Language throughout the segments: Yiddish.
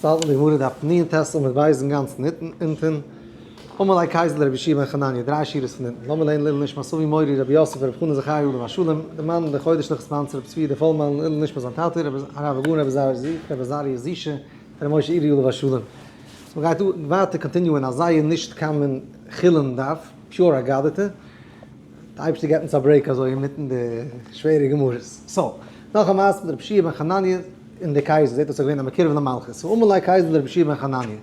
האלטן די גמרא דף נ ט עמוד ב' אינגאנצן אונטן, אמר ליה קייזער לרבי יהושע בן חנניה, דריי שורות פון אונטן, לאמיר לערנען לעילוי נשמת אבי מורי רבי יוסף רבי חנן זכריה עליו השלום, די מאן די חודש נאך sponsor רבי צבי דער פולמאן, לעילוי נשמת זיין טאטע רבי הרב הגאון רבי עזריה זישע, רבי משה אירי עליו השלום. so מ'גייט דא ווייטער continue ען א זייער נישט common חולין דף, pure אגדתא. די אייבערשטער געבט אונז א break אזוי אינמיטן די שווערע גמרות. so, נאך א מעשה מיט רבי יהושע בן חנניה און די קייזער, זעט אויס ער איז געווען א מקורב למלכות. so אמר ליה קייזער לרבי יהושע בן חנניה,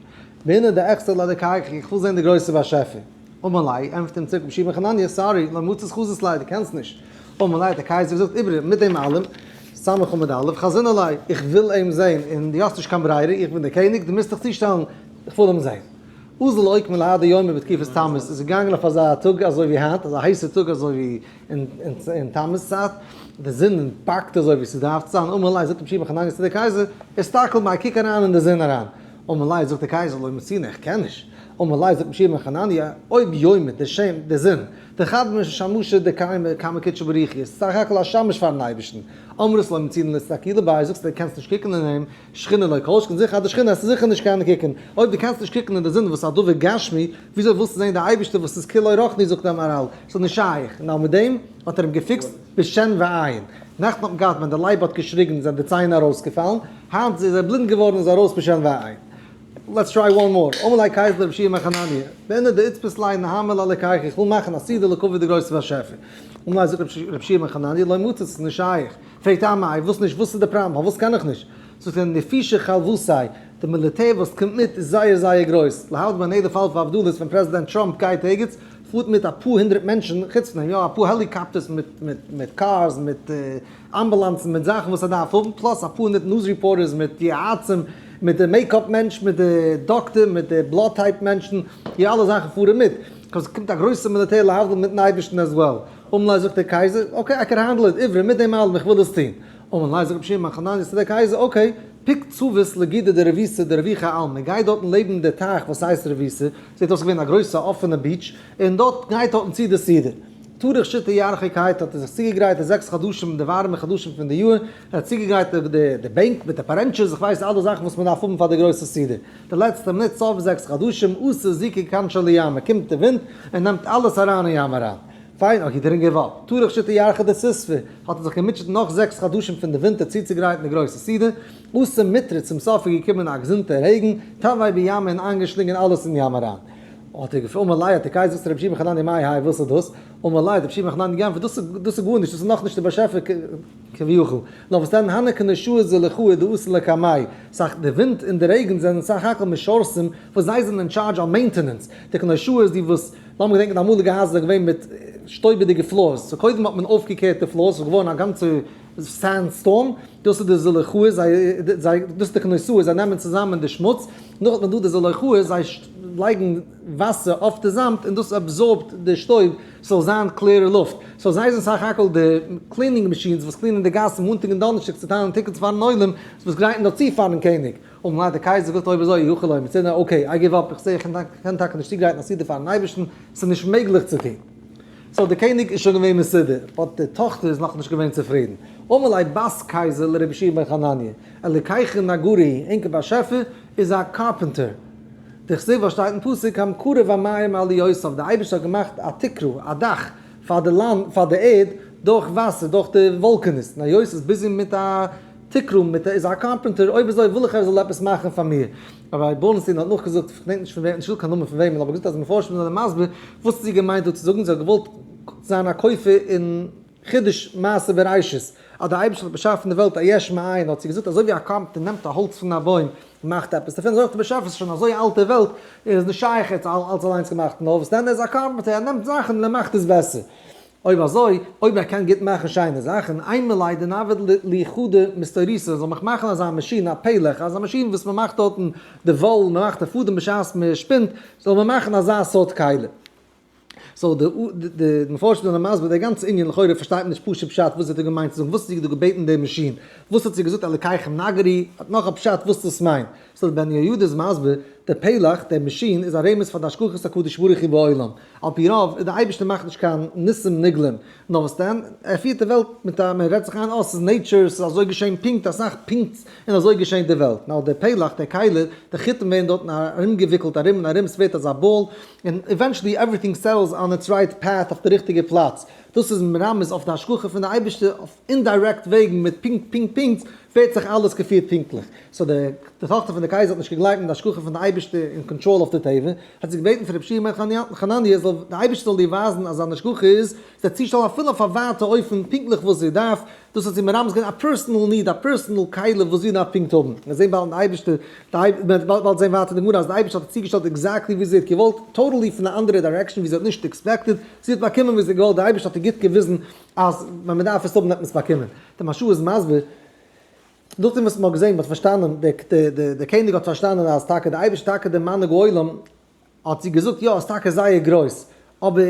בעינא דאחזי לאלקיך, איך וויל זען די גרויסע באשעפער. אמר ליה, ענטפערט אים צוריק רבי יהושע בן חנניה, sorry, לא מצית חזית ליה, דו קענסט נישט. אמר ליה, האט דער קייזער געזאגט, איברא, מיט דעם אלעם, סמך עמוד א', חזינא ליה, איך וויל אים זען, און דו האסט נישט קיין ברירה, איך בין דער קעניג, דו מוזט דיך צושטעלן, איך וויל אים זען. אזל אוקימא להדי יומא בתקופת תמוז איז געגאנגען אויף אזא טאג אזוי ווי היינט, אזא הייסע טאג אזוי ווי אין תמוז צייט, די זון באקט אזוי ווי ס'דארף צו זיין, אמר ליה זאגט רבי יהושע בן חנניה צו דער קייזער, אסתכל ביה קוק אריין אין די זון אריין, אמר ליה זאגט דער קייזער לא מצינא איך קען נישט, אמר ליה זאגט רבי יהושע בן חנניה, אויב יומא די שם די זון, דחד משמשא דקיימא קמי קודשא בריך הוא, איז סך הכל א שמש פארן אייבערשטן, אמרת לא מצינא לאסתכולי ביה, זאגסטו דו קענסט נישט קוקן אין אים, שכינה לא כל שכן זיכער אז די שכינה וועסטו זיכער נישט קענען קוקן, אויב דו קענסט נישט קוקן אין די זון וואס איז א דבר גשמי, וויאזוי ווילסטו זען די אייבערשטער וואס איז כולו רוחני זאגט דער מהרל, ס'איז נישט שייך, נאר מיט דעם האט ער אים געפיקסט בשן ועין, נעכטן האט מען געהאט ווען די לייב האט געשריגן זענען די ציין ארויסגעפאלן, היינט איז ער בלינד געווארן איז ארויס בשן ועין. Let's try one more, אמר ליה קייזער לרבי יהושע בן חנניה, בעינא דאיתפיס ליה נהמא לאלקיך איך וויל מאכן א סעודה לכבוד די גרויסע באשעפער, אמר ליה זאגט רבי יהושע בן חנניה לא מצית ס'איז נישט שייך, פרעגט אמאי, וואס נישט? וואס איז די פראבלעם? פארוואס קען איך נישט? זאגט ער, נפישא חלוותיה, די מיליטער וואס קומט מיט איז זייער זייער גרויס, להבדיל בין אלף אלפי הבדלות ווען פרעזידענט טראמפ גייט ערגעץ, פארט מיט אפאר הונדרעט מענטשן, חוץ פון אים, יא, אפאר helicopters מיט מיט מיט cars, מיט אמבולאנסן, מיט זאכן וואס ער דארף האבן, plus אפאר הונדרעט news reporters מיט יועצים, מיט די makeup מענטש, מיט די דאקטער, מיט די blood type מענטשן, די אלע זאכן פארן מיט, cause עס קומט א גרויסע מיליטער להבדיל מיטן אייבערשטן as well. אמר ליה זאגט דער קייזער, okay I can handle it, איברא, מיט דעם אלעם איך וויל עס טון. אמר ליה זאגט רבי שמעון בן חנניה צו דער קייזער, okay, פוק צבית לגודא דרוויסא דרוויחא עלמא, גיי דארטן לעבן די טייך וואס הייסט רוויסא, זעט אויס געווען א גרויסע אפענע beach, און דארט גייט דארטן צו די סעודה. טרח שיתא ירחי קייטא האט ער זיך צוגעגרייט די זעקס חדשים די ווארעמע חדשים פון די יאר, ער האט צוגעגרייט די בענק מיט די פארענטשעס, איך ווייס אלע זאכן וואס מען דארף האבן פאר די גרויסע סעודה. די לעצטע מינוט סוף זעקס חדשים, אתא זיקא כנשא לימא, קומט די ווינט און נעמט אלעס אריין אין ים אריין. פיין, okay, דערין give up. טרח שיתא ירחי דסיסווא, האט ער זיך געמוטשעט נאך זעקס חדשים פון די ווינטער צוצוגרייטן די גרויסע סעודה, אתא מטרא צום סוף איז געקומען א געזונטער רעגן, טבעיה בימא און איינגעשלינגען אלעס אין ים אריין. האט ער געפרעגט, אמר ליה האט דער קייזער צו רבי יהושע בן חנניה מאי האי וואס איז דאס? אמר ליה האט רבי יהושע בן חנניה געענטפערט, דאס איז דאס איז גארנישט, דאס איז נאכנישט דער באשעפער כביכול, נאר וואס דען הני כנשאי זלעכוה דאתו לקמיה, סך די ווינט און די רעגן זענען סך הכל משרתים וואס זיי זענען אין טשארדזש אויף maintenance, די כנשאי איז די וואס לאמיר געדענקען די אמאליגע הייזער זענען געווען מיט שטויבעדיגע floors, so קודם האט מען אויפגעקערט די floors, ס'איז געווארן א גאנצע sand storm, דאס איז די זלעכוה, זיי זיי דאס איז די כנשאי, זיי נעמען צוזאמען די שמוץ, נאך האט מען דא די זלעכוה, זיי לייגן וואסער אויף די זאמד און דאס absorb ט די שטויב ס'זאל זיין קלערע לופט, so זיי זענען סך הכל די cleaning machines וואס clean ען די גאסן מאנטאג און דאנערשטאג צו טיילן tickets פארן עולם וואס גרייטן דארט צו פארן קעניג. אמר ליה דער קייזער זאגט אויב אזוי אי הכי לא מצינא, okay I give up איך זעה איך קען טאקע נישט צוגרייטן א סעודה פארן אייבערשטן, ס'איז נישט מעגליך צו טון. so דער קעניג איז שוין געווען מסודר, but די טאכטער איז נאכנישט געווען צופרידן. אמרה ליה בת קיסר לרבי יהושע בן חנניה, אלוקיכון נגרי, ענקער באשעפער איז א carpenter. דכתיב וואס שטייט אין פסוק המקרב המים מעליותיו, דער אייבערשטער האט געמאכט א תקרה, א דאך, פאר די לאנד, פאר די ערד, דורך וואסער, דורך די וואלקענעס, און היות איז busy מיט א תקרה, מיט א איז א carpenter, אויב אזוי וויל איך ער זאל עפעס מאכן פאר מיר. ראביי בורנסטין האט נאכגעזאגט, איך געדענק נישט פון וועם, נישט געזאגט קיין נאמען פון וועמען, אבער געזאגט אז מפרשים זענען מסביר וואס האט זי געמיינט דא צו זאגן, זי האט געוואלט זיין א כופר אין חידוש מעשה בראשית, אז דער אייבערשטער האט באשאפן די וועלט א יש מאין, האט זי געזאגט אזוי ווי א carpenter נעמט א האלץ פון א בוים און מאכט עפעס דערפון, אזוי אויך דער באשעפער, ס'איז שוין אזוי אלטע וועלט, און איז נישט שייך ער האט אלץ אליינס געמאכט, נאר וואס דען ער איז א carpenter, ער נעמט זאכן און ער מאכט עס בעסער. אויב אזוי, אויב ער קען גוט מאכן שיינע זאכן, אימא ליה דנעביד ליה חדא מסתוריתא, זאל מיך מאכן אזא מאשין, א פלך, אזא מאשין וואס מען מאכט דארטן די וואל, מען מאכט די פאדעם בשעת מען שפינט, זאל מען מאכן אזא סארט כלי. so די די מפרשים זענען מסביר די גאנצע ענין, לכאורה פארשטייט מען נישט פשוט פשט וואס האט ער געמיינט צו זאגן, וואס האט זי דא געבעטן די מאשין, וואס האט זי געזאגט אלקיכם נגרי, האט נאך א פשט וואס דאס מיינט. so די בן יהוידע איז מסביר. די פלך, די מאשין, איז א רמז פאר די השגחת הקדוש ברוך הוא בעולם. על פי רוב, די אייבערשטער מאכט נישט קיין ניסים נגלים. נאר וואס דען? ער פירט די וועלט מיט א, מען רעדט זיך איין, אה, ס'איז nature, ס'איז אזוי געשען פונקט, אסאך פונקטס, און אזוי געשענט די וועלט. נאר די פלך, די כלי, די חוטים ווערן דארטן ארומגעוויקלט ארום און ארום, ס'ווערט אזא באל, און eventually everything settles on its right path אויף די ריכטיגע פלאץ. דאס איז מרמז אויף די השגחה פון די אייבערשטער אויף indirect וועגן מיט פונקט פונקט פונקט ווערט זיך אלעס געפירט פונקטליך. so די טאכטער פון די קייזער האט נישט געגלייבט אין די השגחה פון די אייבערשטער און קאנטראל אויף די טבע, האט זי געבעטן פון רבי יהושע בן חנניה זאל די אייבערשטער זאל איר ווייזן אז זיין השגחה איז זיי צושטעלן אפילו אויף א ווייטע אופן פונקטליך וואס זי דארף, דאס האט זי מרמז געווען א personal need, א personal כלי וואס זי דארף פונקט האבן. מיר זעהן באלד אין די אייבערשטער, מען וועט באלד זעהן ווייטער אין די גמרא אז די אייבערשטער האט איר צוגעשטעלט exactly ווי זי האט געוואלט, totally פון א אנדערע direction ווי זי האט נישט expected, זי האט באקומען ווי זי האט געוואלט, די אייבערשטער האט איר גוט געוויזן אז ווען מען דארף עס האבן וועט מען עס באקומען. די מהרש"א איז מסביר, נאכדעם וואס מען האט געזען, מען האט פארשטאנען, דער קעניג האט פארשטאנען אז טאקע דער אייבערשטער טאקע דער מנהיג העולם, האט זי געזאגט, יא, עס איז טאקע זייער גרויס, אבער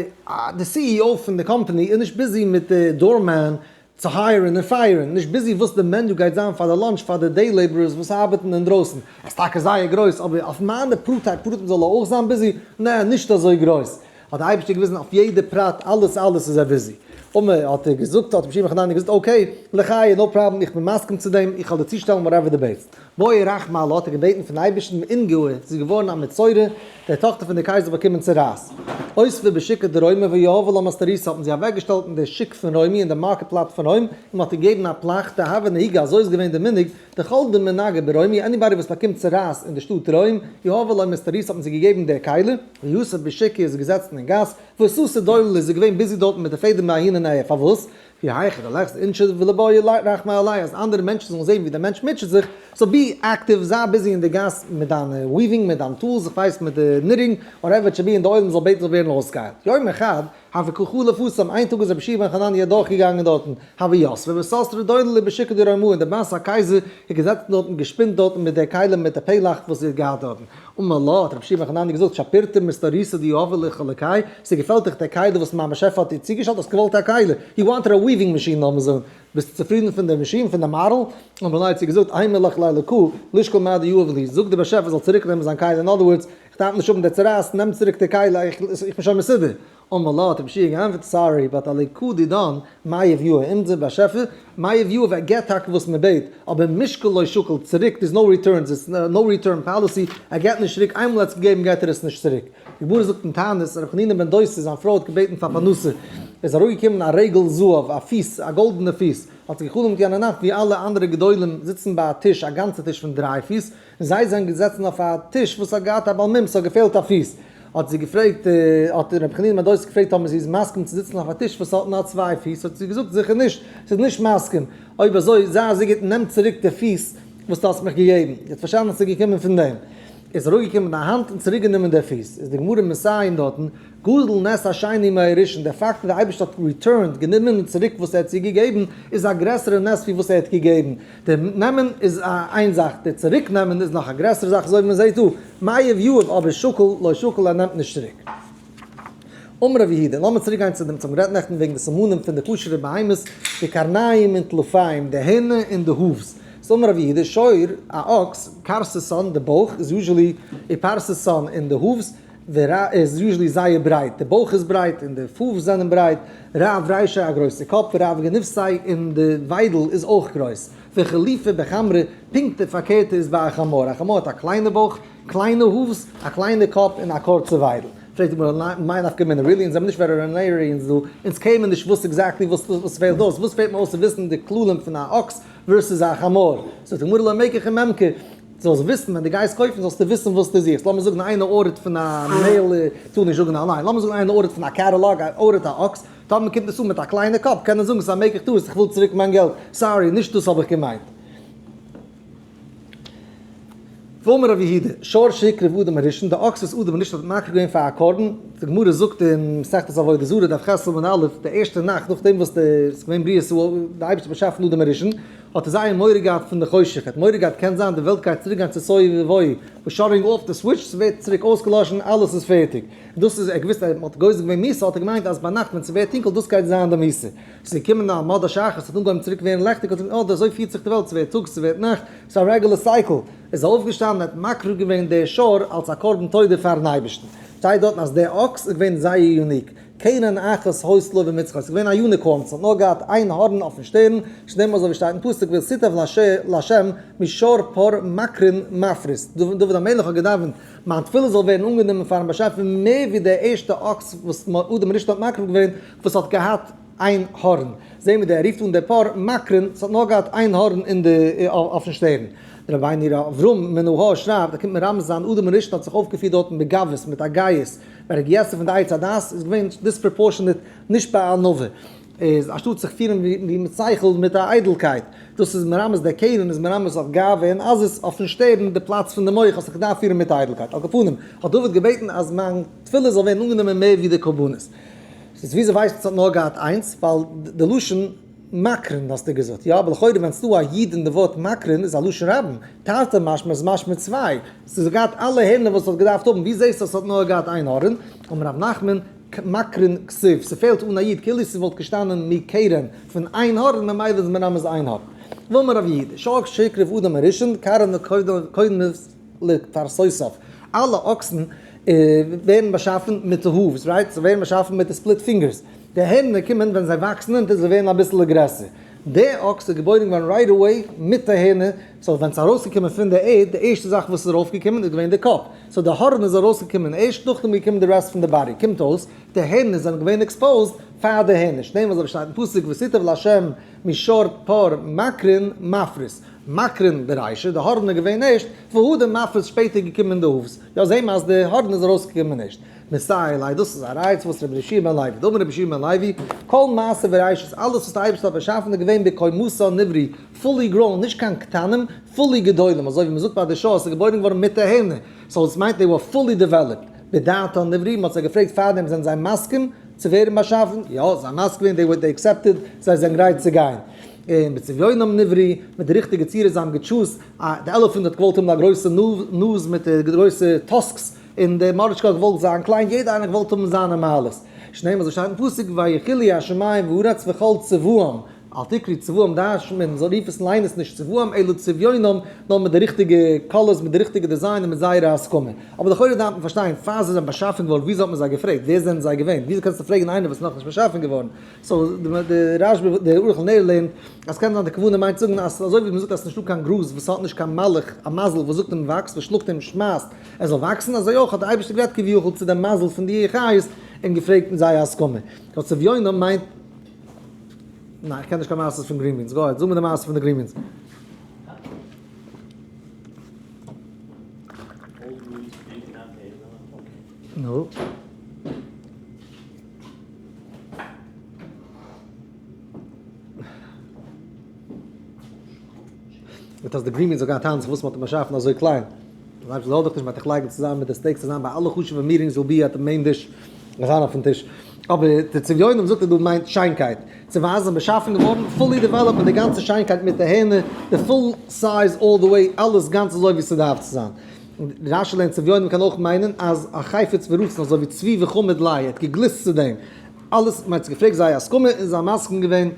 די CEO פון די קאמפאני איז נישט busy מיט די doorman צו hire ן און fire ן, נישט busy וואס די menu גייט זיין פאר די lunch פאר די day laborers וואס ארבעטן אינדרויסן, עס איז טאקע זייער גרויס, אבער אויף מיינע פרטי פרטים זאל ער אויך זיין busy? נע, נישט אזוי גרויס. האט די אייבערשטער געוויזן אויף יעדע פרט אלעס אלעס איז ער busy. אמער האט ער געזאגט האט רבי יהושע בן חנניה געזאגט okay, לחיי, no problem איך בין מסכים צו דעם, איך וועל דיר צושטעלן whatever דו בעטסט. בעי רחמי עלה האט ער געבעטן פון אייבערשטן ואינגעה, זי איז געווארן א מצורע, די טאכטער פון די קייזער באקומען צרעת. אותבה בשוקא דרומי ויהבו לה מסתריתא האט מען זי אוועקגעשטעלט אין די שוק פון רוימי אין די market פלאץ פון רוים, און מען האט איר געגעבן א פלאך, דהוה נהיגא אזוי איז געווען די מנהג, דכל דמנגע ברומי, anybody וואס באקומט צרעת אין די שטאט רוים, יהבו לה מסתריתא האט מען זי געגעבן די כלי, ויתיב בשוקא איז געזעצן אין גאס, ואתתא דוללא איז זי געווען busy דארטן מיט די פעדעם אהין און אהער, פארוואס? כי היכי דליחזו אינשי ולבעו רחמי עליה אז אנדערע מענטשן זאלן זען ווי דער מענטש מוטשעט זיך, so be active, זיי busy אין די גאס מיט דיינע weaving, מיט דיין tools, איך ווייס מיט די knitting, whatever it should be, און די עולם זאל בעטן זאל ווערן אויסגעהיילט. יומא חד, הוה קא חליף התם, איין טאג איז רבי יהושע בן חנניה אדורכגעגאנגען דארטן, הוה יתבא בסתרא דוללא בשוקא דרומאי און די בת הקיסר איז געזעצן דארטן געשפינט דארטן מיט די כלים מיט די פלך וואס זי האט געהאט דארטן. אמר לה, האט רבי יהושע בן חנניה געזאגט, שפירתא מסתריתא דיהבו ליך אלקי, ס'געפעלט דיך די כלי וואס מיין באשעפער האט דיר צוגעשטעלט, האסט געוואלט א כלי, you wanted a weaving machine לאמיר זאגן, ביסטו צופרידן פון די מאשין, פון די מאדעל? אמר לה, האט זי געזאגט, אימא לך לאלקא, לישקול מה דיהב לי, זאג די באשעפער זאל צוריק נעמען זיין כלי, in other words, איך דארף נישט האבן די צרעת, נעם צוריק די כלי, איך בין שוין מסודר. אמר לה, האט רבי יהושע געענטפערט, sorry, but אלקא דידן, מיהב יהיב, אונזער באשעפער, מיהב יהיב, ער געבט טאקע וואס מען בעט, אבער משקל לא שקיל, צוריק, there's no returns, it's no return policy, ער געבט נישט צוריק, איינמאל ער האט עס געגעבן געבט ער עס נישט צוריק. די גמרא זאגט אין תענית, רבי חנינא בן דוסא זיין פרוי האט געבעטן פאר פרנסה, איז אראפגעקומען א רגל זהב, א פיס, א גאלדענע פיס, האט זי געחלומט יענע נאכט ווי אלע אנדערע גדולים זיצן ביי א טיש, א גאנצע טיש פון דריי פיס, און זיי זענען געזעצן אויף א טיש וואס האט געהאט א בעל מום, ס'האט געפעלט א פיס. האט זי געפרעגט, האט רבי חנינא בן דוסא געפרעגט טאמער זי איז מסכים צו זיצן אויף א טיש וואס האט נאר צוויי פיס, האט זי געזאגט זיכער נישט, זי איז נישט מסכים, אויב אזוי זיי אזוי גוט נעם צוריק די פיס וואס דו האסט מיך געגעבן, זי האט פארשטאנען אז ס'איז געקומען פון דעם, איז אראפגעקומען א האנט און צוריק גענומען די פיס, איז די גמרא מסיים דארטן, גדול נס השני מהראשון, דער פאקט אז דער אייבערשטער האט returned, גענומען צוריק וואס ער האט צו געגעבן, איז א גרעסערע נס ווי וואס ער האט געגעבן. די נעמען איז איין זאך, די צוריק נעמען איז נאך א גרעסערע זאך, אזוי ווי מען זעט דא, מיהב יהיב אבער שקל לא שקל ער נעמט נישט צוריק. אמר רב יהודה, לאמיר צוריק גיין צו דעם צום גערעדט נעכטן וועגן די סימנים פון די כשר'ע בהמות, די קרניים און טלפיים, די הערנער און די hooves. איז אמר רב יהודה, שור, א אקס, כרססן, די בויך איז usually, ופרססן און די hooves, איז usually זייער ברייט, די בויך איז ברייט און די hooves זענען ברייט, רב רישיה א גרויסע קאפ, ורב גנפתיה און די וויידל איז אויך גרויס, וחליפא בחמרא, פונקט די פארקערטע איז ביי א חמור, א חמור האט א קליינע בויך, קליינע hooves, א קליינע קאפ און א קורצע וויידל. פרעגט די גמרא, מאי נפקא מינה, really אונז זעמיר נישט veterinarians דא, אונז קען מיר נישט וואס exactly וואס פעלט אויס, וואס פעלט מיר אויס צו וויסן די כללים פון א אקס versus א חמור? זאגט די גמרא לא מקח וממכר, זאלסט וויסן ווען דו גייסט קויפן זאלסטו וויסן וואס דו זוכסט, לאמיר זאגן איינער order ט פון א מעיל, טאר נישט זאגן אליין, לאמיר זאגן איינער order ט פון א קאטאלאג, order ט א אקס, טאמער קומט עס אן מיט א קליינע קאפ קען ער זאגן ס'איז א מקח טעות איך וויל צוריק מיין געלט, sorry נישט דאס האב איך געמיינט. ואמר רב יהודה, שור שהקריב אדם הראשון, די אקס וואס אדם הראשון האט מקריב געווען פאר א קרבן, די גמרא זאגט אין מסכת עבודה זרה דף ח' עמוד א', די ערשטע נאכט נאכדעם וואס די ס'איז געווען בריאת די אייבערשטער האט באשאפן אדם הראשון, האט ער זייער מורא געהאט פון די חושך, ער האט מורא געהאט קען זיין די וועלט גייט צוריק גיין צו תוהו ובוהו, we're shutting off the switch, ס'ווערט צוריק אויסגעלאשן, אלעס איז פערטיג. דאס איז, ער האט געוואוסט אז מ'האט גוזר געווען מיתה, האט ער געמיינט אז ביינאכט ווען ס'ווערט טונקל דאס גייט זיין די מיתה. ס'איז געקומען א עמוד השחר, ס'האט אנגעהויבן צוריק ווערן לעכטיג, האט ער געזאגט, אה, אזוי פירט זיך די וועלט, ס'ווערט טאג, ס'ווערט נאכט, ס'איז א regular cycle. איז ער אויפגעשטאנען און האט מקריב געווען די שור אלס א קרבן תודה פארן אייבערשטן. שטייט דארטן אז די אקס איז געווען זייער unique, קרן אחת היתה לו במצחו, ס'איז געווען א unicorn, ס'האט נאר געהאט איין הארן אויפן שטערן, שנאמר אזוי ווי שטייט אין פסוק והסיתיו לה' משור פר מקרין מפריס, דוד המלך האט געדאווענט, מיין תפילה זאל ווערן אנגענומען פארן באשעפער מער ווי דער ערשטע אקס וואס אדם הראשון האט מקריב געווען וואס האט געהאט איין הארן. זעהן מיר דער רופט אן דער פר מקרין, ס'האט נאר געהאט איין הארן אין די אויפן שטערן. דער רבינו ר' אברהם מנהל שרייבט, ער קומט מרמז זיין אדם הראשון האט זיך אויפגעפירט דארטן בגאוות מיט א גאות, ווען ער האט געגעסן פון די עץ הדעת איז געווען disproportionate נישט בענווה, איז אנשטאט זיך פירן ווי מיט שכל מיט א איידלקייט, דאס איז מרמז דער קרן איז מרמז אויף גאווה און עזות אויפן שטערן די פלאץ פון די מח האט זיך געדארפט פירן מיט איידלקייט, על כל פנים האט דוד געבעטן אז מיין תפילה זאל ווערן אנגענומען מער ווי די קרבנות. איז וויאזוי ווייסט מען ס'האט נאר געהאט איינס? ווייל די לשון מקרין האסטו געזאגט, יא? אבער לכאורה ווען ס'דא א יוד אין די ווארט מקרין איז א לשון רבים, תרתי משמע איז משמע צוויי, ס'איז געהאט אלע הערנער וואס ס'האט געדארפט האבן, ווי זעסטו אז ס'האט נאר געהאט איין הארן? אמר רב נחמן, מקרין כתיב, ס'פעלט אן א יוד כאילו ס'וואלט געשטאנען מקרן פון איין הארן ממילא איז מרמז איין הארן. ואמר רב יהודה, שור שהקריב אדם הראשון, קרנו קודמת לפרסותיו, אלע אקסן ווערן באשאפן מיט די hooves, right? זיי ווערן באשאפן מיט די split fingers. די הערנער קומען ווען זיי וואקסן אונטער, זיי ווערן אביסעלע גרעסער. די אקס איז געבוירן געווארן right away מיט די הערנער, so ווען ס'איז ארויסגעקומען פון די ערד, די ערשטע זאך וואס איז ארויפגעקומען איז געווען די קאפ. so די הארן איז ארויסגעקומען ערשט, נאכדעם איז געקומען די rest פון די body. קומט אויס, די הערנער זענען געווען exposed פאר די הערנער. שנאמר אזוי ווי שטייט אין פסוק והסיתיו לה' משור פר מקרין מפריס. מקרין ברישא, די הארן איז געווען ערשט, והדר מפריס שפעטער געקומען די hooves, יא זעהן מיר אז די הארן איז ארויסגעקומען ערשט. מסייע ליה, דאס איז א ראיה צו וואס רבי יהושע בן לוי, דאמר רבי יהושע בן לוי, כל מעשה בראשית, אלעס וואס דער אייבערשטער האט באשאפן איז געווען בקומתן נבראו, fully grown, נישט קיין קטנים, fully גדולים, אזוי ווי מען זאגט ביי די שור, עס איז געבוירן געווארן מיט די הערנער, so עס מיינט they were fully developed, בדעתן נבראו, מען האט זיי געפרעגט פארדעם זענען זיי מסכים צו ווערן באשאפן, יא, זיי זענען מסכים געווען, they accepted, זיי זענען גרייט צו גיין. און בצביונם נבראו, מיט די ריכטיגע צורה זיי האבן גע choose ט, א די elephant האט געוואלט האבן א גרויסע נאז מיט די גרויסע tusks, און די מאריטשקע האט געוואלט זיין קליין, יעדער איינער האט געוואלט האבן זיינע מעלות. שנאמר אזוי שטייט אין פסוק ויכולו השמים והארץ וכל צבאם, אל תקרי צבאם דרש'נט מען זאל רוף עס ליין עס נישט צבאם אלא צביונם, נאר מיט די ריכטיגע colors מיט די ריכטיגע design און מיט זייערע הסכמה. אבער לכאורה דארף מען פארשטיין, פאר זיי זענען באשאפן געווארן וויאזוי האט מען זיי געפרעגט? ווער זענען זיי געווען? וויאזוי קענסטו פרעגן איינער וואס איז נאכנישט באשאפן געווארן? so די רשב"א די ערוך לנר לערנט אז קען זיין די כוונה מיינט זאגן אז אזוי ווי מ'זאגט אז ס'נישטא קיין גראז וואס האט נישט קיין מלאך א מזל וואס זאגט אים וואקס וואס שלאגט אים שמייסט ער זאל וואקסן אזוי אויך האט די אייבערשטער גערעדט כביכול צו דעם מזל פון די חיות און געפרעגט מיט זייער הסכמה. so צביונם מיינט ניין איך קען נישט קיין מעשות פון green beans go ahead זאג מיר די מעשה פון די green beans. נו. מיט אז די green beans האט געהאט טענות פארוואס מ'האט אים באשאפן אזוי קליין. זאל דאך נישט מ'האט דיך לייגן צוזאמען מיט די steaks צוזאמען ביי אלע חשוב'ע meetings will be at the main dish זיין אויפן טיש. אבער די צביונים זאגט ער דא מיינט שיינקייט. צו ווייזן באשאפן געווארן fully developed מיט די גאנצע שיינקייט מיט די הערנער, די full size all the way אלעס גאנץ אזוי ווי ס'דארף צו זיין. רשי לערנט צביונים קען אויך מיינען אז א חפץ ורצון אזוי ווי צבי וחמד ליה האט געגליסט צו דעם אלעס מען האט געפרעגט זייער הסכמה און זיי מסכים געווען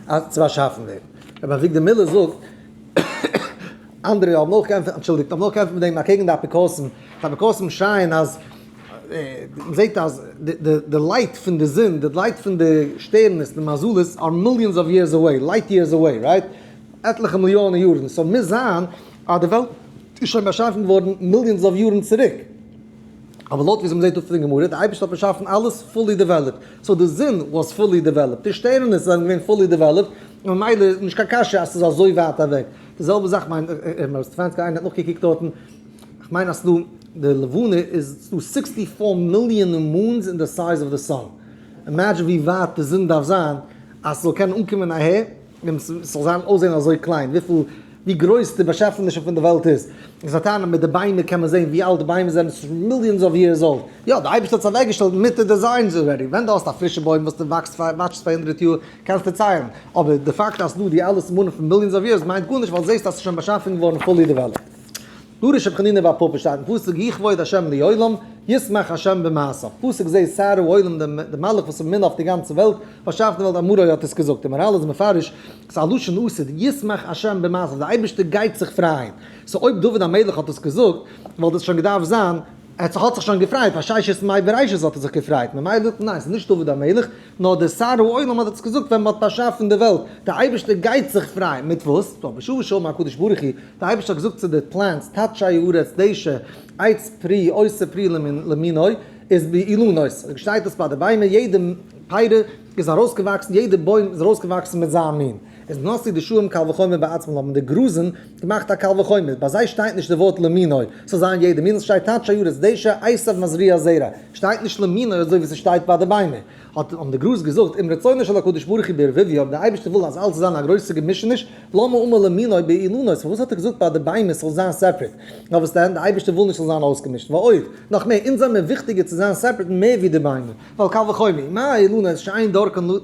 אז צו באשאפן ווערן. רבי אביגדור מילער זאגט אנדערע האבן אויך געענטפערט אנטשולדיגט האבן אויך געענטפערט מיט דעם אקעגן די אפיקורסים די אפיקורסים שרייען אז מען זעט אז די light פון די זון די light פון די שטערנעס די מזלות are millions of years away light years away right עטליכע מיליאנען יארן so מוז זיין אז די וועלט איז שוין באשאפן געווארן millions of יארן צוריק. אבער לויט ווי מ'זעט דא פון די גמרא, די אייבערשטער האט באשאפן אלעס fully developed. so די זון was fully developed, די שטערנעס זענען געווען fully developed, און ממילא איז נישט קיין קשיא אז ס'איז אזוי ווייט אוועק. די זעלבע זאך מיין איך, איינער האט נאכגעקוקט דארטן, כ'מיין אז ס'דא, די לבנה איז, ס'דא 64 million moons אין די size of the sun. imagine ווי ווייט די זון דארף זיין אז ס'זאל קענען אנקומען אהער. און ס'זאל זיין אויסזען אזוי קליין, וויפיל ווי גרויס די באשעפענישן פון די וועלט איז. איז א טענה מיט די ביימער קען מען זען ווי אלט די ביימער זענען, ס'איז millions of years old. יא, די אייבערשטער האט עס אוועקגעשטעלט מיט די designs already. ווען דו האסט א פרישע בוים וואס דו וואקסט פאר וואטשסט פאר הונדרעט יאר, קענסטו ציילן. אבער די פאקט אז ס'דא די אלע סימנים פון millions of years מיינט גארנישט ווייל זעסט אז ס'איז שוין באשאפן געווארן fully developed. דרש רבי חנינא בר פפא שטייט אין פסוק יהי כבוד השם לעולם ישמח השם במעשיו. פסוק זה שר העולם די מלאך וואס איז ממונה אויף די גאנצע וועלט, באשאפן די וועלט אמרו האט עס געזאגט. די מהרל איז מפרש ס'איז א לשון עתיד ישמח השם במעשיו די אייבערשטער גייט זיך פרייען. so אויב דוד המלך האט עס געזאגט וואלט עס שוין געדארפט זיין ער האט זיך שוין געפרייט, פאר ששת ימי בראשית האט ער זיך געפרייט, ממילא ניין ס'איז נישט דוד המלך, נאר דער שר העולם האט עס געזאגט ווען מ'האט באשאפן די וועלט, דער אייבערשטער גייט זיך פרייען, מיט וואס? טא בשעה שאמר הקדוש ברוך הוא, דער אייבערשטער האט געזאגט צו די plants, תדשא הארץ דשא, עץ פרי עושה פרי למינו, איז באילנות, שטייט דאס ביי די ביימער, יעדע פרי איז ארויסגעוואקסן, יעדע בוים איז ארויסגעוואקסן מיט זיין מין. איז נשאו דשאים קל וחומר בעצמם האבן די גראזן געמאכט א קל וחומר, ביי זיי שטייט נישט די ווארט למינו, ס'זאל זיין יעדע מין, עס שטייט תדשא הארץ דשא עשב מזריע זרע, שטייט נישט למינו אזוי ווי ס'שטייט ביי די ביימער. האט האבן די גראז געזאגט, אם רצונו של הקדוש ברוך הוא בערבוביא, אויב דער אייבערשטער וויל אז אלעס זאל זיין א גרויסע געמישעניש, למה אמר למינו באילנות, פארוואס האט ער געזאגט ביי די ביימער ס'זאל זיין separate? נאר וואס דען, דער אייבערשטער וויל נישט ס'זאל זיין אויסגעמישט, ועוד, נאך מער, אונז זעמיר וויכטיגער צו זיין separate מער ווי די ביימער, ווייל קל וחומר, מה האילנות שאין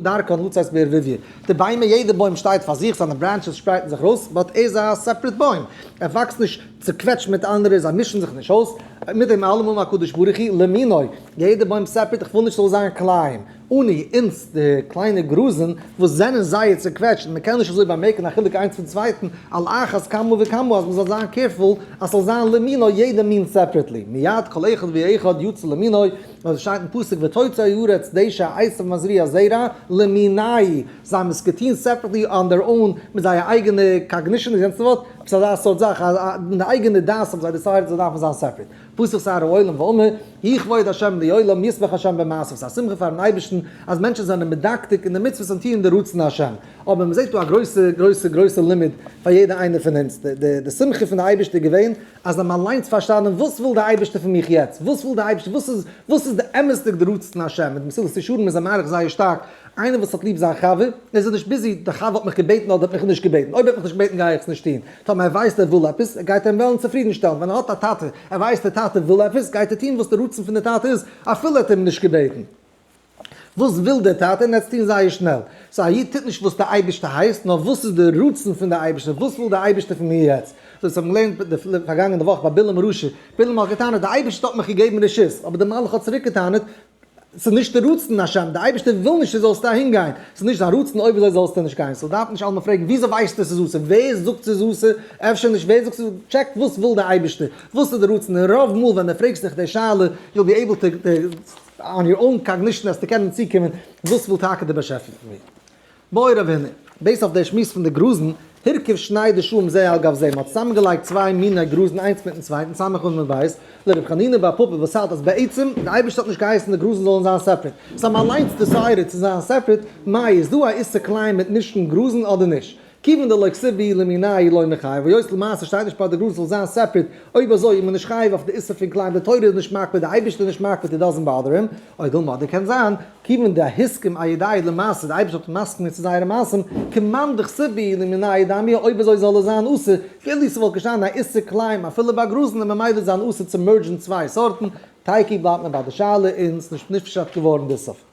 דרכן לצאת בערבוביא, די ביימער יעדע בוים שטייט פאר זיך זיינע branches שפרייטן זיך ארויס but ער איז א separate בוים ער וואקסט נישט צוקוועטשט מיט אנדערע זיי מישן זיך נישט אויס מיט דעם אלעם אמר הקדוש ברוך הוא למינו יעדע בוים separate איך וויל נישט ס'זאל זיין כלאים אנו אונז די קליינע גראזן וואס זענען זייער צוקוועטשט און מ'קען נישט אזוי באמערקן א חילוק איינס פון צווייטן על אחת כמה וכמה אז מ'זאל זיין careful אז ס'זאל זיין למינו יעדע מין separately מיד כל אחד ואחד יצא למינו אזוי שטייט אין פסוק ותוצא הארץ דשא עשב מזריע זרע למיני', זיי האבן עס געטון separately on their own מיט זייער אייגענע cognition איז יענץ ווארט, עפעס אזא סארט זאך אז מיט די אייגענע דעת האבן זיי decided זיי דארפן זיין separate. פתח שר העולם ואמר, יהי כבוד השם לעולם ישמח השם במעשיו, ס'איז א שמחה פארן אייבערשטן אז מענטשן זענען מדקדק אין די מצוות און טוען די רצון השם. אבער מ'זעט דא א גרויסע גרויסע גרויסע לימוד פאר יעדע איינער פון אונז, די שמחה פון די אייבערשטער איז געווען אז זיי האבן אליינס פארשטאנען וואס וויל דער אייבערשטער פון מיך יעצט, וואס וויל דער אייבערשטער, וואס איז וואס איז די אמת'דיג די רצון השם, מיט מסילת ישרים איז ער מאריך זייער שטארק, איינער וואס האט ליב זיין חבר, איז ער נישט busy, דער חבר האט מיך געבעטן אדער האט מיך נישט געבעטן, אויב ער האט מיך נישט געבעטן גיי איך עס נישט טון, טאמער ער ווייסט ער וויל עפעס, גייט ער אים וועלן צופרידן שטעלן, ווען ער האט א טאטע, ער ווייסט דער טאטע וויל עפעס, גייט ער טון וואס די רצון פון די טאטע איז, אפילו ער האט אים נישט געבעטן. וואס וויל דער טאטע און עס טון זייער שנעל. so א איד טוט נישט וואס דער אייבערשטער הייסט, נאר וואס איז די רצון פון דער אייבערשטער, וואס וויל דער אייבערשטער פון מיר יעצט. אזוי ווי מיר האבן געלערנט די פארגאנגענע וואך ביי בלעם הרשע, בלעם האט געטענה'ט דער אייבערשטער האט מיך געגעבן רשות, אבער דער מלאך האט צוריק געטענה'ט, ס'איז נישט די רצון השם, דער אייבערשטער וויל נישט דו זאלסט אהין גיין, ס'איז נישט זיין רצון, אויב אזוי זאלסטו נישט גיין. so דארף נישט אלעמאל פרעגן וויאזוי ווייסטו ס'איז אסור, ווער זאגט ס'איז אסור, אפשר נישט, ווער זאגט ס'איז, check וואס וויל דער אייבערשטער, וואס איז די רצון, און רוב מאל ווען דו פרעגסט זיך די שאלה, you'll be able to on your own cognition וועסטו קענען צוקומען וואס וויל טאקע דער באשעפער פון מיר. בעי רב הונא, based אויף דער שמועס פון די גראזן, הרכיב שני דשאים זה על גב זה, מען האט צוזאמגעלייגט צוויי מיני גראזן איינס מיטן צווייטן, סמך און בית, לרב חנינא בר פפא וואס האלט אז בעצם די אייבערשטער האט נישט געהייסן די גראזן זאלן זיין separate, זיי האבן אליינס decided צו זיין separate, מאי איז דא א איסור כלאים מיט מישן גראזן אדער נישט? כיוון דלא כתיב בהו למינייהו לא מיחייב, היות למעשה שטייט נישט ביי די גראז זאל זיין separate, אויב אזוי איז מען נישט חייב אויף די איסור פון כלאים, די תורה איז נישט מקפיד, די אייבערשטער איז נישט מקפיד, it doesn't bother him, או דילמא אדער קען זיין, כיוון דהסכים אעידייהו למעשה, די אייבערשטער האט מסכים געווען צו זייערע מעשים, כמאן דכתיב בהו למינייהו דמיא, אויב אזוי זאל עס זיין אסור, כאילו ס'וואלט געשטאנען א איסור כלאים אפילו ביי גראזן און ממילא זיין אסור צו merge ן צוויי סארטן, תיקו בלייבט מען ביי די שאלה און ס'נישט נפשט געווארן די ספק.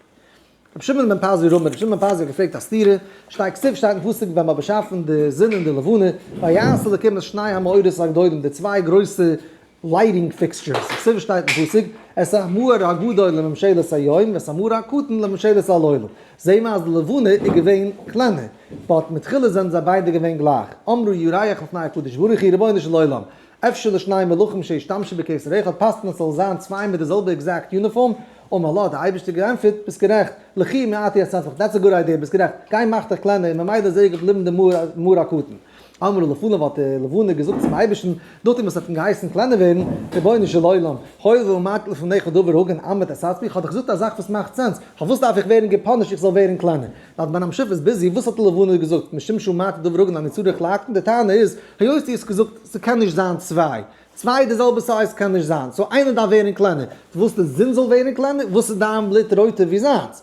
רבי שמעון בן פזי רמי, רבי שמעון בן פזי האט געפרעגט א סתירה, שטייט כתיב שטייט אין פסוק ווען מ'האט באשאפן די זון און די לבנה, ויעש אלקים את שני המאורות הגדולים, די צוויי גרויסע lighting fixtures, כתיב שטייט אין פסוק, את המאור הגדול לממשלת היום ואת המאור הקטן לממשלת הלילה, זעהן מיר אז די לבנה איז געווען קלענער, but מתחילה זענען זיי ביידע געווען גלייך, אמרו ירח לפני הקדוש ברוך הוא רבונו של עולם, אפשר לשני מלכים שישתמשו בכתר אחד, פאסט מען ס'זאל זיין צוויי מיט די זעלבע exact יוניפארם, אמר לה, האט דער אייבערשטער געענטפערט, ביסט גערעכט, לכי מעטי את עצמך, that's a good idea, ביסט גערעכט, גיי מאך דיך קלענער, און ממילא איז ער געבליבן די מאור הקטן. אמרה לפניו האט די לבנה געזאגט צום אייבערשטן, נאכדעם וואס ער האט אים געהייסן קלענער ווערן, רבונו של עולם, הואיל ואמרתי לפניך דבר הגון אמעט את עצמי, איך האב דאך געזאגט א זאך וואס מאכט sense, פארוואס דארף איך ווערן גע punish ט איך זאל ווערן קלענער? דער מהר"ם שיף איז busy, וואס האט די לבנה געזאגט, משום שאמרתי דבר הגון אני צריך להקטין, די טענה איז, היות דו האסט געזאגט ס'קען נישט זיין צוויי, צוויי די זעלבע size קען נישט זיין, so איינער דארף ווערן קלענער, וואס די זון זאל ווערן קלענער, וואס איז דיין בלוט רויטער ווי זיינס?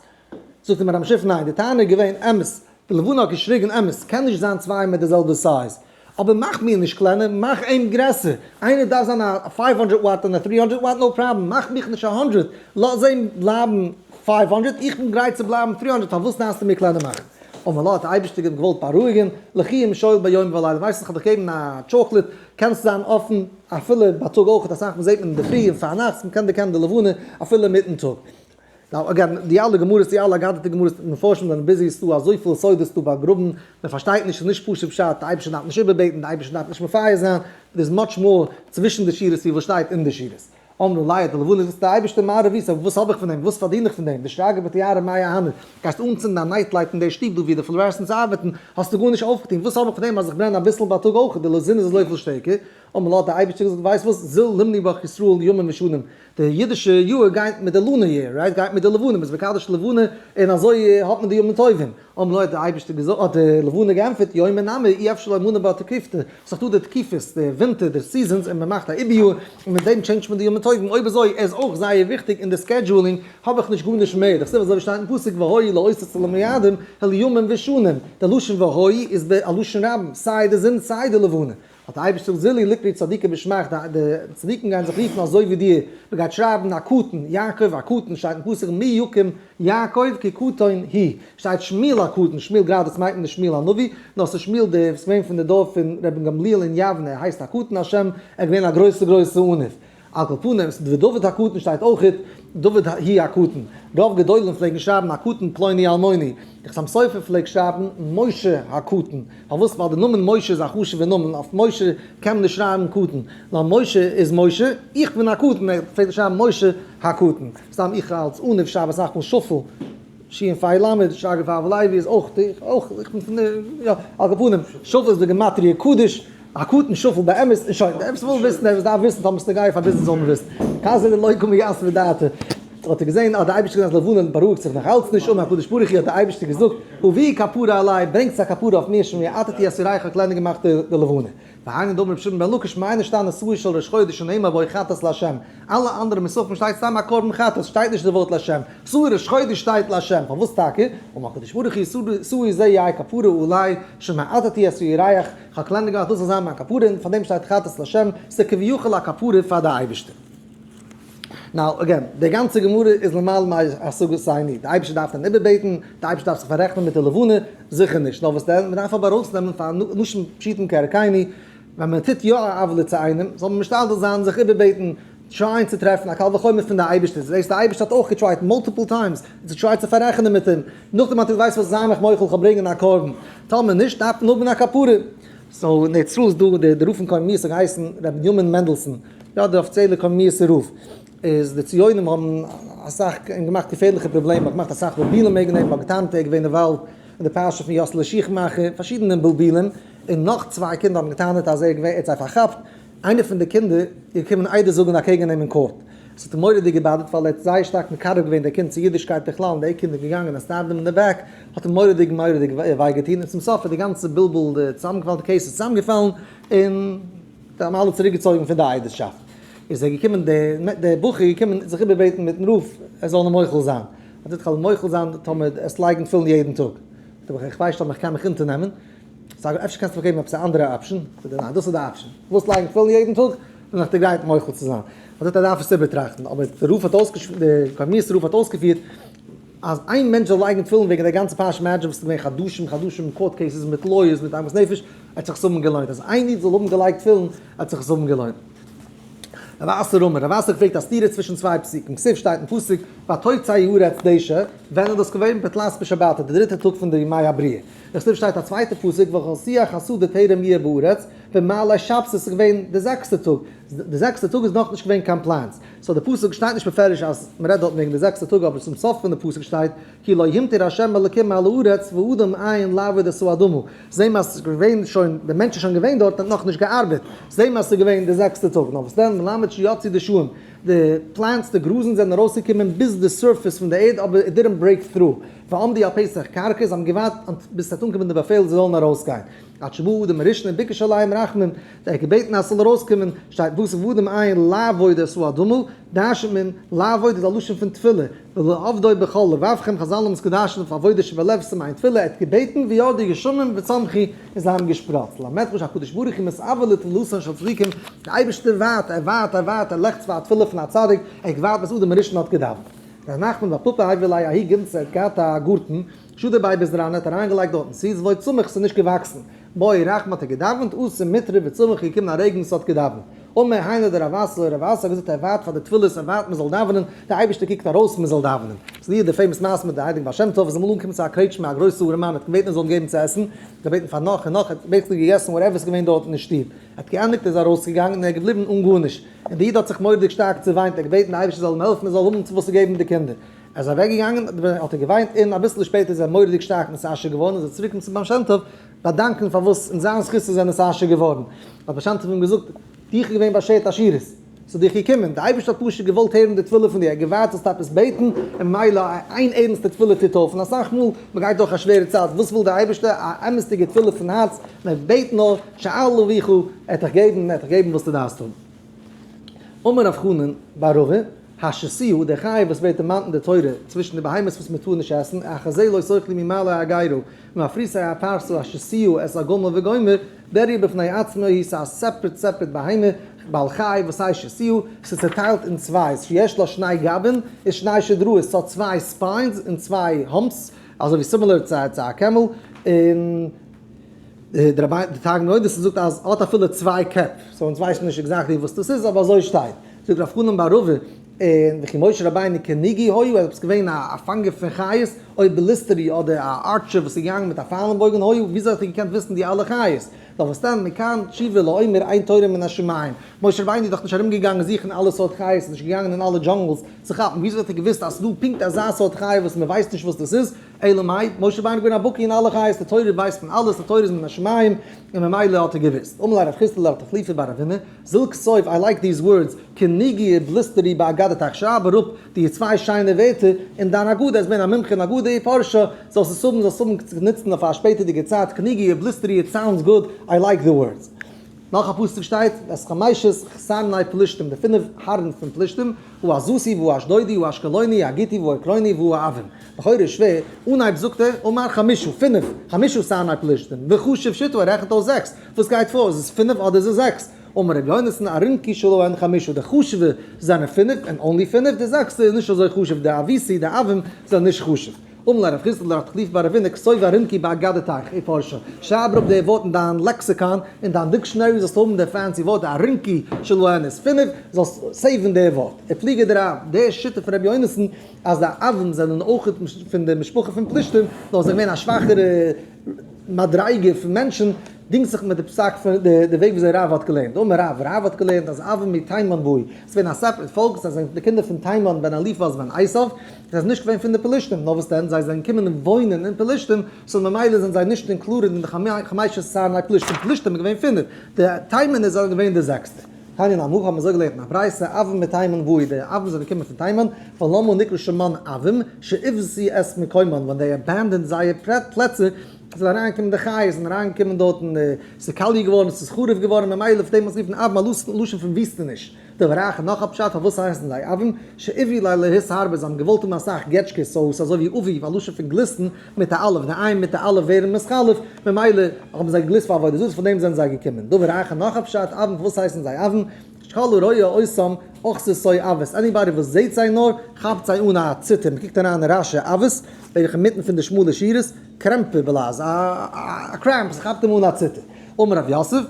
זאגט דער מהר"ם שיף ניין, די טענה איז געווען אמת, די לבנה האט געשריגן אמת, ס'קען נישט זיין צוויי מיט די זעלבע size. אבער מאך מיר נישט קלענער, מאך אים גרעסער. איינער דארף זיין א 500 watt און א 300 watt, no problem, מאך מיך נישט א הונדרעט, לאז אים בלייבן 500, איך בין גרייט צו בלייבן 300, פארוואס דארפסטו מיר קלענער מאכן? אמר לה, האט דער אייבערשטער אים געוואלט בארואיגן, לכי ומשול ביום ובלילה, ווייסט איך האב דיך געגעבן א chocolate, קענסט זיין אפן אפילו בייטאג אויך, אסאך מאל זעט מען אינדערפרי און פארנאכטס, מען קען דערקענען די לבנה אפילו אינמיטן טאג. Now again, די אלע גמרות, די אלע אגדתא גמרות, מפרשים זענען busy, ס'דא אזויפיל סודות דא באגראבן, מען פארשטייט נישט, ס'איז נישט פשוט פשט, די אייבערשטער דארף נישט איבערבעטן, די אייבערשטער דארף נישט מפייס זיין, there is much more צווישן די שורות ווי וואס שטייט אין די שורות. אמרה ליה די לבנה זאגט די אייבערשטער מה רבית, וואס האב איך פון דעם, וואס פארדין איך פון דעם, דשרגא בטיהרא מאי אהני, גייסט אנצינדן א night light אין די שטוב דא ווי די fluorescents ארבעטן, האסטו גארנישט אויפגעטון, וואס האב איך פון דעם אז איך ברען אביסל בייטאג אויך, די זון איז אזויפיל שטערקער, אמר לה האט די אייבערשטער געזאגט ווייסט וואס, זיל לימני בך ישראל ימים ושנים, די אידישע יאר גייט מיט די lunar year, right? גייט מיט די לבנה, מ'איז מקדש לבנה און אזוי האט מען די ימים טובים. אמר לו האט די אייבערשטער געזאגט, האט די לבנה געענטפערט, יומי נמי אי אפשר לא מנא בה תקופתא, ס'איז דאך דא די תקופות, די ווינטער, די seasons, און מ'מאכט א עיבור יאר, און מיט דעם change ט מען די ימים טובים, אויב אזוי איז אויך זייער וויכטיג אין די scheduling, האב איך נישט גארנישט מער, דכתיב אזוי ווי שטייט אין פסוק והיו לאותות ולמועדים ולימים ושנים, די לשון והיו איז ב א לשון רבים, סיי די זון סיי די לבנה. האט דער אייבערשטער געזאגט זילו ליקרי צדיקים בשמך, די צדיקים גייען זיך רופן אזוי ווי דיר, מען גייט שרייבן הקטן, יעקב הקטן, שטייט אין פסוק מי יקום יעקב כי קטן הוא, שטייט שמואל הקטן, שמואל גראדע דאס מיינט מען נישט שמואל הנביא, נאר ס'איז שמואל דער וואס איז געווען פון די דור פון רבן גמליאל אין יבנה, ער הייסט הקטן השם, ער איז געווען א גרויסע גרויסע עניו. על כל פנים, ודוד הקטן שטייט אויכעט, דוד הוא הקטן. רוב גדולים פלעגן שרייבן הקטן פלוני אלמוני. דער חתם סופר פלעגט שרייבן משה הקטן. פארוואס? ווייל די נאמען משה איז א חשוב'ע נאמען, אויף משה קען מען נישט שרייבן קטן. נאר משה איז משה, איך בין הקטן, ער פלעגט שרייבן משה הקטן. סתם איך אלס עניו שרייב אסאך מאל שפל. שין פיי למד, שרגא פייוול לייבי איז אויך, אויך, איך בין פון די, יא, על כל פנים, שפל איז בגימטריא קדוש. הקטן שפל באמת, און שוין, דער וואס וויל וויסן, דער וואס דארף וויסן, טאמער ס'נוגע פאר ביזנעס זאל מען וויסן. חזר ללא קום יעשה ודעתו. האט ער געזען אז דער אייבערשטער געזען אז לבנון בארואיגט זיך נאך אלץ נישט, אמר הקדוש ברוך הוא האט דער אייבערשטער געזאגט, הביאו כפרה עלי, ברענגטס א כפרה אויף מיר, שמעטתי את ירח האט קלענער געמאכט די לבנה. והיינו דאמר רבי שמעון בן לקיש מאי נשתנה שעיר של ראש חודש שנאמר בו חטאת לה'. אלע אנדערע מוספים שטייט סתם א קרבן חטאת, שטייט נישט די ווארט לה'. שעיר ראש חודש שטייט לה'. פארוואס טאקע? אמר הקדוש ברוך הוא שעיר זה יהא כפרה עלי, שמעטתי את ירח, כ'האב קלענער געמאכט דאס זאל זיין מיין כפרה און פאר דעם שטייט חטאת לשם, ס'איז כביכול א כפרה פאר די אייבערשטער. Now again, די גאנצע גמרא איז למעלה מהשגתינו, די אייבערשטער דארף דען איבערבעטן? די אייבערשטער דארף זיך פאררעכענען מיט די לבנה? זיכער נישט, נאר וואס דען, מען דארף אבער ארויסנעמען פאר אנשים פשוטים כערכינו, ווען מען טוט יא א עוולה צו איינעם, זאל מען משתדל זיין זיך איבערבעטן, try ען צו טרעפן א קל וחומר פון די אייבערשטער, זעסט די אייבערשטער האט אויך גע try ט multiple times צו try צו פאררעכענען מיט אים, נאכדעם האט ער ווייסט וואס זיי מיך מוחל כ'וועל ברענגען א קרבן, טאמער נישט דארף מען האבן א כפרה. So אין ארץ ישראל איז דא די רב פון קוממיות האט געהייסן ר' בנימין מענדלסאן, יא די אפיציעלע קוממיות'ער רב, איז די ציונים האבן אסאך אים געמאכט געפערליכע פראבלעמען, מ'האט געמאכט אסאך בלבולים וועגן אים, מ'האט געטענה'ט ער איז געווען involved אין די פרשה פון יאסעלע שיכמאכער, פארשידענע בלבולים, און נאך צוויי קינדער האבן געטענה'ט אז ער איז געווען ער האט זיי פארכאפט, איינער פון די קינדער איז געקומען עדות זאגן אקעגן אים אין court. עס האט אים מורא'דיג געבאדערט ווייל ער האט זייער שטארק מקרב געווען דער קינד צו אידישקייט בכלל און דער קינד איז געגאנגען און stabbed אים אין די back, האט אים מורא'דיג מורא'דיג וויי געטון און צום סוף איז די גאנצע בלבול די צוזאמגעפאלן די case איז צוזאמגעפאלן און זיי האבן אלע צוריקגעצויגן פון די עדות'שאפט. איז ער געקומען דער בחור איז געקומען זיך איבערבעטן מיטן רב ער זאל אים מוחל זיין. האט ער געזאגט כ'וועל מוחל זיין טאמער עסט לייגן תפילין יעדן טאג. זאגט ער איך ווייס נישט אויב איך קען מיך אונטערנעמען. זאג אפשר קענסטו מיר געבן עפעס א אנדערע option, זאגט ער ניין דאס איז די option, ווילסט לייגן תפילין יעדן טאג, בין איך דיר גרייט מוחל צו זיין. מען זאגט ער דארף עס איבערטראכטן, אבער די רב האט אויסגעשפ די קוממיות רב האט אויסגעפירט אז איין מענטש זאל לייגן תפילין וועגן די גאנצע פרשה imagine וואס איז געווען חדשים חדשים court cases מיט lawyers מיט עגמת נפש, האט זיך עס האבן געלוינט, אז איין איד זאל האבן געלייגט תפילין האט זיך עס האבן געלוינט. רב אסי אמר, רב אסי פרעגט א סתירה צווישן צוויי פסוקים, כתיב שטייט אין פסוק ותוצא הארץ דשא, ווען איז דאס געווען? בתלת בשבתא, די דריטע טאג פון די ימי הבריאה. וכתיב שטייט א צווייטע פסוק וכל שיח השדה טרם יהיה בארץ, במעלי שבתא איז געווען די זעקסטע טאג, די זעקסטע טאג איז נאכנישט געווען קיין plants, so די פסוק שטייט נישט בפירוש אז מען רעדט דארט וועגן די זעקסטע טאג אבער צום סוף פון די פסוק שטייט כי לא המטיר ה' אלקים על הארץ והאדם אין לעבוד את האדמה, זעהן מיר אז ס'איז געווען שוין, די מענטש איז שוין געווען דארט און האט נאכנישט געארבעט, זעהן מיר אז ס'איז געווען די זעקסטע טאג, נאר וואס דען מלמד שיצאו דשאים, די plants די גראזן זענען ארויסגעקומען ביז די surface פון די ערד אבער it didn't break through, ועמדו על פתח קרקע, זיי האבן געווארט ביז ס'וועט אנקומען די באפעל זיי זאלן ארויסגיין. עד שבא אדם הראשון וביקש עליהם רחמים, ער האט געבעטן אז ס'זאל ארויסקומען, שטייט פסוק ואדם אין לעבוד את האדמה, דרש'נט מען, לעבוד איז א לשון פון תפילה, ולעבדו בכל לבבכם, חזל האבן עס געדרש'נט אויף עבודה שבלב ס'מיינט תפילה, ער האט געבעטן וירדו גשמים וצמחו און זיי האבן געשפראצט, ללמדך שהקדוש ברוך הוא מתאוה לתפילתן של צדיקים, דער אייבערשטער ווארט, ער ווארט, ער ווארט, ער לעכצט פאר א תפילה פון א צדיק, ער האט געווארט ביז אדם הראשון האט געדאווענט. ר' נחמן בר פפא הוה ליה ההוא גינתא, ער האט געהאט א גארטן, שדי ביה בזרנא, האט אריינגעלייגט דארטן seeds, ולא צמח, ס'איז נישט געוואקסן. בעי רחמי האט ער געדאווענט, אתא מיטרא וצמח איז געקומען א רעגן ס'האט געדאווענט. אמר היינו דרב אסי, רב אסי האט געזאגט ער ווארט פאר די תפילות ער ווארט מ'זאל דאווענען, דער אייבערשטער קוקט ארויס מ'זאל דאווענען. ס'איז דא די famous מעשה מיט די הייליגן בעל שם טוב איז אמאל אנגעקומען צו א קרעטשמע א גרויסע ארעמאן האט געבעטן ער זאל אים געבן צו עסן, געבעטן פאר נאך און נאך ער האט basically געגעסן whatever ס'איז געווען דארט אין שטוב. ער האט געענדיגט איז ער ארויסגעגאנגען און ער איז געבליבן אן גארנישט. און די איד האט זיך מורא'דיג שטארק צעוויינט ער האט געבעטן די אייבערשטער זאל אים העלפן ער זאל האבן צו וואס צו געבן די קינדער. ער איז אוועקגעגאנגען, האט ער געוויינט, און אביסל שפעטער איז ער מורא'דיג שטארק נתעשר געווארן, איז ער צוריקגעקומען צום בעל שם טוב באדאנקען פארוואס אין זיין זכות איז ער נתעשר געווארן. האט בעל שם טוב אים געזאגט, דיך איז געווען באשערט עשירות, ס'איז דיך געקומען, דער אייבערשטער האט פשוט געוואלט הערן די תפילה פון דיר, ער האט געווארט זאלסט עפעס בעטן, און ממילא איין ערנסטע תפילה טוט אויף, און אסאך מאל מען גייט דורך א שווערע צייט, וואס וויל דער אייבערשטער? א אמת'דיגע תפילה פון הארץ, מען בעט נאר, שאל אביך, ער וועט דיך געבן, ער וועט דיך געבן וואס דו דארפסט האבן. אמר רב חנן בר רבא, השסוה, דער חיה וואס ווערט דערמאנט אין דער תורה צווישן די בהמות וואס מען טאר נישט עסן, החזהו לא תאכלו ממעלי הגרה, ומפריסי הפרסה השסוה את הגמל וגומר, בריה בפני עצמה היא, ס'איז א separate separate בהמה, בעל חי וואס הייסט שסוה, ס'איז צעטיילט אין צוויי, שיש לה שני גבין ושני שדרות, ס'האט צוויי spines און צוויי humps, אזוי ווי similar צו א camel, און. די רבי די תרגום יונתן זאגט אז האט אפילו צוויי קעפ, so אונז ווייסן נישט exactly וואס דאס איז אבער אזוי שטייט. זאגט רב חנן בר רבא, און וכי משה רבינו קניגי היה, ער איז עפעס געווען א פאנגער פון חיות, או בליסטרי אדער א archer וואס איז געגאנגען מיט א פייל און בויגן היה, וויאזוי האט ער געקענט וויסן די אלע חיות? נאר וואס דען, מכאן תשובה לאומר אין תורה מן השמים, משה רבינו איז דאך נישט ארום געגאנגען זוכן אלע סארט חיות, איז נישט געגאנגען אין אלע jungles צו כאפן, וויאזוי האט ער געוואוסט אז ס'איז דא פונקט אזא סארט חיה וואס מ'ווייסט נישט וואס דאס איז? אלא מאי, משה רבינו איז געווען א בקי אין אלע חיות, די תורה ווייסט פון אלעס, די תורה איז מן השמים, און ממילא האט ער געוואוסט. אמר ליה רב חסדא לרב תחליפא בר אבינא, זיל כתוב, I like these words, קניגי ובליסטרי באגדתך, שרייב אראפ די צוויי שיינע ווערטער אין דיין הגדה, ער איז געווען א מומחה אין הגדה ופרשה, זאלסט עס האבן, זאלסט האבן צו נוצן אויף א שפעטערדיגע צייט, קניגי ובליסטרי, it sounds good, I like the words. נאך א פסוק שטייט, את חמשת חתני פלשתים, די פינף הארן פון פלשתים, הוא העזתי והוא האשדודי הוא האשקלוני הגיתי והוא העקרוני והוא העבים. לכאורה איז שווער, אנהייב זאגט ער, אמר חמשה, פינף, חמשה סרני פלשתים, וחשב שתה, ער רעכנט אויס זעקס, וואס גייט פאר, איז עס פינף אדער איז עס זעקס? אמר רבי יונתן, ארנקי שלהן חמשה, די חשוב'ע זענען פינף, און only פינף, די זעקסטע איז נישט אזוי חשוב, די עביתי, די עבים, זענען נישט חשוב. אמר ליה רב חסדא לרב תחליפא בר אבינא כתוב ארנקי באגדתך ופרשה, שרייב אראפ די ווארט אין דיין לעקסיקאן, אין דיין dictionary זאלסטו האבן די fancy ווארט ארנקי שלהן איז פינף, זאלסט save ן די ווארט. ופליגא דרב, די שיטה פון רבי יונתן אז די עבים זענען אויך פון די משפחה פון פלישתים, נאר זיי זענען געווען א שוואכערע מדריגה פון מענטשן, דינגט זיך מיט די פסק פון די וועג וויאזוי רב האט געלערנט. אמר רב, רב האט געלערנט אז עבים מתימן באו, עס איז געווען א separate פאלק, זיי זענען די קינדער פון תימן בן אליפז בן עשיו, זיי זענען נישט געווען פון די פלישתים, נאר וואס דען, זיי זענען געקומען און וואוינען אין פלישתים, so ממילא זענען זיי נישט included אין די חמשת סרני פלישתים, פלישתים איז געווען פינף, די תימנער זענען געווען די זעקסטע. תניא נמי הכי האבן אזוי געלערנט אין א ברייתא, עבים מתימן באו, די עבים זענען געקומען פון תימן, ולמה נקרא שמן עבים, שעבתו את מקומן, ווען they abandoned זייער פלעצער, זענען אריינגעקומען די חיות, זענען אריינגעקומען דארטן, ס'איז קאליע געווארן, ס'איז חרוב געווארן, ממילא פון דעם האט זיך גערופן עבים, א לשון פון וויסטעניש. דבר אחר, נאך א פשט פארוואס הייסן זיי עבים, שעבו להו להתערבא, זיי האבן געוואלט האבן אסאך געטשקעס, so ס'איז אזוי ווי עבי, א לשון פון גליסטן, מיט א אלף, די עין מיט די אלף ווערן מתחלף, ממילא האבן זיי געגליסט פאר עבודה זרה, פון דעם זענען זיי געקומען. דבר אחר, נאך א פשט, עבים, פארוואס הייסן זיי עבים, שכל הרואה אותם אוחזתו עבות, anybody וואס זעהט זיי נאר, כאפט זיי אן א ציטער, מ'קוקט אריין אין רש"י עבות, בערך אינמיטן פון די שמאלע שורות, קרעמפע בלעז, א cramp, ס'כאפט אים אן א ציטער. אמר רב יוסף.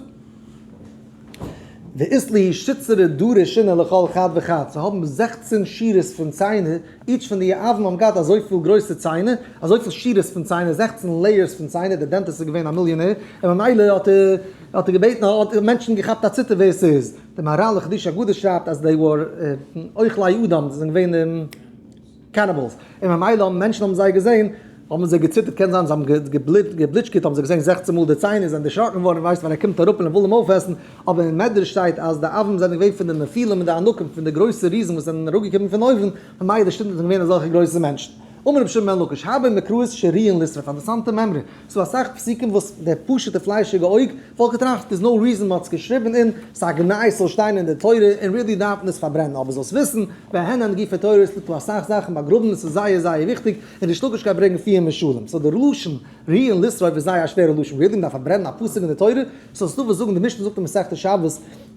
ואית להו שיתסרי דרי שיני לכל חד וחד, זיי האבן 16 שורות פון ציינער, each פון די עבים האבן געהאט אזויפיל גרויסע ציינער, אזויפיל שורות פון ציינער, 16 layers פון ציינער, דער dentist איז געווען א מיליאנער, און ממילא האט ער האט ער געבעטן האט מענטשן געכאפט א ציטער ווער ס'איז. דער מהר"ל לחידושי אגדה שרייבט אז they were אוכלי אדם, זיי זענען געווען. cannibals, און ממילא האבן מענטשן האבן זיי געזען, האבן זיי געציטערט, קען זיין זיי האבן געבליטשקעט, האבן זיי געזען 16 מאל די ציין און זענען דערשראקן געווארן, ווייסט ווען ער קומט אראפ און ער וויל אים אויפעסן, אבער אין מדרש שטייט אז די עבים זענען געווען פון די נפילים און די ענקים, פון די גרויסע ריזן וואס זענען אראפגעקומען פון אויבן, ממילא שטימט זענען געווען אזעלכע גרויסע מענטשן. אמר רבי שמעון בן לקיש, הרבה מקראות שראויין לשרוף, אינטערעסאנטע מימרא, ס'דא אסאך פסוקים וואס דער פשוט'ער פליישיגע אויג וואלט געטראכט there's no reason מ'האט עס געשריבן און ס'איז א גנאי ס'זאל שטיין אין די תורה און really דארף מען עס פארברענען אבער זאלסט וויסן והן הן גופי תורה עס ליגט דא אסאך זאכן באגראבן און ס'איז זייער זייער וויכטיג און ריש לקיש גייט ברענגען פיר משלים so די לשון ראויין לשרוף איז זייער א שווערע לשון really מ'דארף פארברענען א פסוק אין די תורה so ס'דא וואס זאגן די משנה זאגט אין מסכת שבת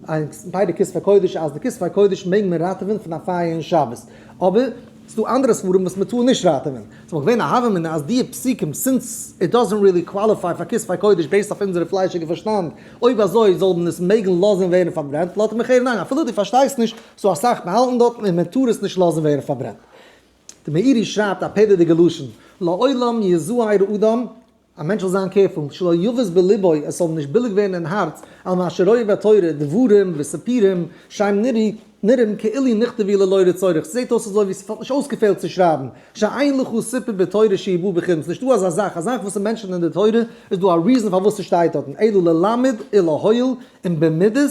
אין פרק כתבי קודש אז די כתבי קודש מעג מען ראטעווען פון א פייער אין שבת אבער ס'דא אנדערע ספרים וואס מ'טאר נישט ראטעווען. ס'וואלט געווען א הוה אמינא אז די פסוקים since it doesn't really qualify פאר כתבי קודש based אויף אונזערע פליישיגע פארשטאנד, אויב אזוי זאל מען עס מעגן לאזן ווערן פארברענט, לאט מיך הערן ניין אפילו דו פארשטייסט נישט, ס'דא אסאך באהאלטן דארטן און מען טאר עס נישט לאזן ווערן פארברענט. די מאירי שרייבט א פלא'דיגע לשון, לעולם יזהר אדם, א מענטש זאל זיין careful, שלא יבוז בלבו, עס זאל אים נישט ביליג ווערן אין הארץ, על מה שרואה בתורה, דברים וסיפורים, שהם נראי, נראים כאילו נכתבו ללא לצורך, ס'זעט אויס אזוי ווי ס'האט נישט אויסגעפעלט צו שרייבן, שאין לך סיפור בתורה שיבא בחינם, ס'נישטא אזא זאך, א זאך וואס איז mentioned אין די תורה, איז דא א reason פארוואס ס'שטייט דארטן, אלא ללמד ולהועיל, און במידות,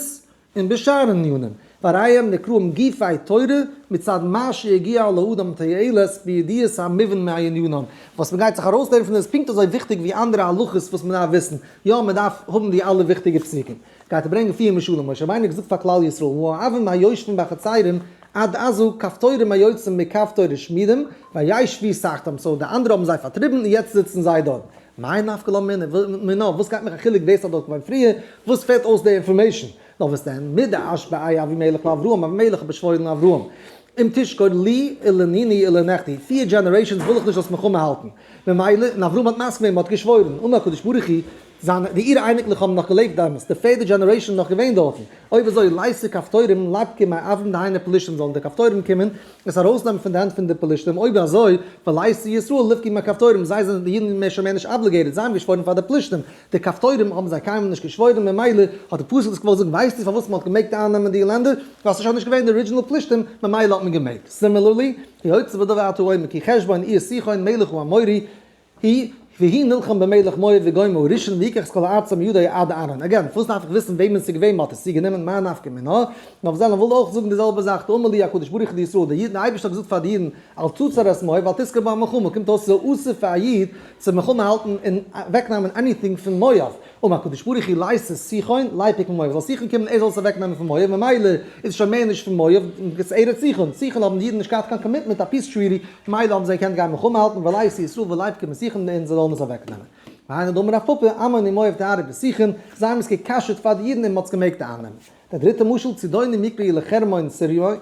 און בשאר ענינים, והרי הם נקראים גופי תורה מצד מה שיגיע לאדם תועלת בידיעת המובן מעניינם, וואס מ'גייט זיך ארויסלערנען פון דעם איז פונקט אזוי וויכטיג ווי אנדערע הלכות וואס מ'דארף וויסן, יא מ'דארף האבן די אלע וויכטיגע פסוקים. גייט ער ברענגען פיר משלים, משה רבינו האט געזאגט פאר כלל ישראל, האויבים היושבים בחצרים עד עזה כפתורים היוצאים מכפתור שמידם וישבו תחתם, so די אנדערע האבן זיי פארטריבן און יעצט זיצן זיי דארט. מאי נפקא לן מינה, וואס גייט מיך א חילוק ווער ס'האט דארט געוואוינט פריער, וואס פעלט אויס די information? נאר וואס דען, מדאשבעיה אבימלך לאברהם, אבימלך האט באשוואוירן אברהם, אם תשכור לי ולניני ולנכדי, פיר generations וויל איך נישט זאלסט מלחמה האלטן, ממילא, און אברהם האט מסכים געווען, מ'האט געשוואוירן, אמר הקדוש ברוך הוא, זיינע, די אירע אייניקלעך האבן נאך געלעבט דעמאלס, די פערדע generation איז נאך געווען דארטן, אויב אזוי ליתו כפתורים ליפקו מאויבים דהיינו פלישתים זאלן די כפתורים קומען עס ארויסנעמען פון די הענט פון די פלישתים, אויב אזוי וליתו ישראל ליפקו מהכפתורים, זיי זענען די אידן מער שוין מער נישט obligated, זיי האבן געשוואוירן פאר די פלישתים, די כפתורים האבן זיי קיינמאל נישט געשוואוירן ממילא האט די פסוק דאס געוואלט זאגן ווייסטו פארוואס מען האט געמעגט אייננעמען די לענדער ווייל ס'איז שוין נישט געווען די original פלישתים ממילא האט מען געמעגט similarly כיוצא בדבר אתה אומר כי חשבון עיר סיחון מלך האמורי היא והוא נלחם במלך מואב וגומר הראשון ויקח את כל ארצם מידו עד ארנון again פארוואס דארף איך וויסן וועמען ס'איז געווען מ'האט עס צוגענומען מאי נפקא מינה נאר וואס דען מ'וויל אויך זאגן די זעלבע זאך דאמר להו הקדוש ברוך הוא לישראל די אידן די אייבערשטער האט געזאגט פאר די אידן אל תצר את מואב ואל תתגר בם מלחמה, קומט אויס ס'איז אסור פאר א איד צו מלחמה האלטן און אוועקנעמען anything פון מואב, אמר הקדוש ברוך הוא ליתי סיחון ליפוק ממואב, זאל סיחון קומען ער זאל עס אוועקנעמען פון מואב, ממילא איז עס שוין מער נישט פון מואב, עס איז ארץ סיחון, סיחון האבן די אידן נישט געהאט קיין commitment א peace treaty, ממילא האבן זיי געקענט גיין מלחמה האלטן וליתו ישראל וליפקו מסיחון און זיי זאלן עס אוועקנעמען. והיינו דאמר רב פפא, עמון ומואב טהרו בסיחון, זיי האבן עס גע'כשר'ט פאר די אידן און מ'האט עס געמעגט אייננעמען. דער דריטער משל, צידונים יקראו לחרמון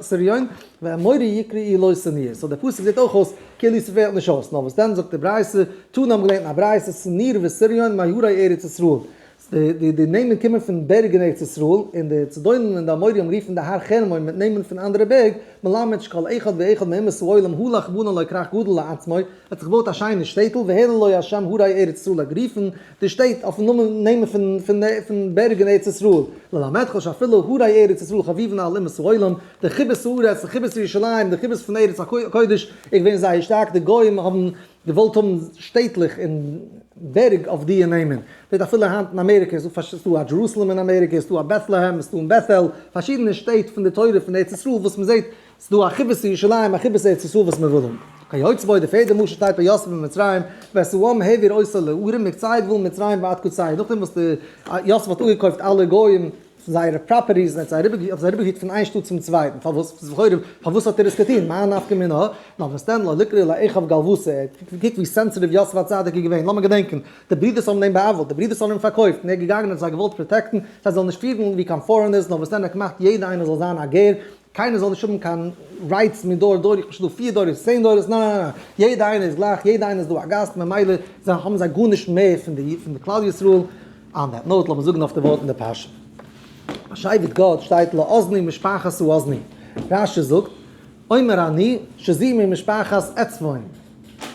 סריון, ואמורי יקראו לו שניר. so דער פסוק זעט אויך אויס כאילו ס'פעלט נישט אויס. נאר וואס דען זאגט די ברייתא, תנא האבן געלערנט אין א ברייתא, שניר וסריון מהרי ארץ ישראל. די נעמען קומען פון בערג אין ארץ ישראל, און די צידונים און די אמוריים רופן די הר חרמון מיט נעמען פון אנדערע בערג, מלמד שכל אחד ואחד מאומות העולם הלך בנה לו כרך גדול לעצמו, האט זיך געבויט א שיינע שטעטל, והעלה לו על שם הרי ארץ ישראל האט גערופן די שטעט אויפן נאמען נעמען פון פון פון בערג אין ארץ ישראל, ללמדך שאפילו הרי ארץ ישראל חביבין על אומות העולם, די חיבת הארץ, די חיבת ירושלים, די חיבת פון ארץ הקודש איז געווען זייער שטארק, די גוים האבן געוואלט האבן שטעטלעך און בערג אויף די נעמען, זעט אפילו היינט אין אמעריקע איז דא א דזשערוסלעם אין אמעריקע, איז דא א בעטלעהעם, איז דא אין בעטעל, פארשידענע שטעט פון די תורה פון ארץ ישראל וואס מען זעט ס'דא א חיבת ירושלים, א חיבת ארץ ישראל וואס מ'וויל האבן. כיוצא בו, די פערדע משל שטייט ביי יוסף אין מצרים, ואת העם העביר אותו לערים מקצה גבול מצרים ועד קצהו, נאכדעם וואס די יוסף האט אפגעקויפט אלע גוים פון זייערע properties און האט זיי אריבערגעפירט פון איין שטאט צום צווייטן, פארוואס? לכאורה פארוואס האט ער עס געטון? מאי נפקא מינה? נאר וואס דען לא ליקרי לאחיו גלוותא, קוק ווי sensitive יוסף הצדיק איז געווען, לאמיר געדענקען, די ברידערס האבן אים בא'עוול'ט, די ברידערס האבן אים פארקויפט, און ער איז געגאנגען און האט זיי געוואלט protect ן, זיי זאלן נישט פירן ווי קיין foreigners, נאר וואס דען ער האט געמאכט יעדע איינער זאל זיין א גר, קיינער זאל נישט האבן קיין rights מדור דור, איך בין שוין דא פיר דורות, צען דורות, ניין ניין ניין, יעדע איינער איז גלייך, יעדע איינער איז דא א גאסט, ממילא זיי האבן זיי גארנישט מער פון די פון די כלל ישראל, on that note לאמיר זאגן אויף די ווארט אין די פרשה. ביי שבט גד שטייט לאזני משפחת האזני, רש"י זאגט, אומר אני שזו ממשפחת עצבון,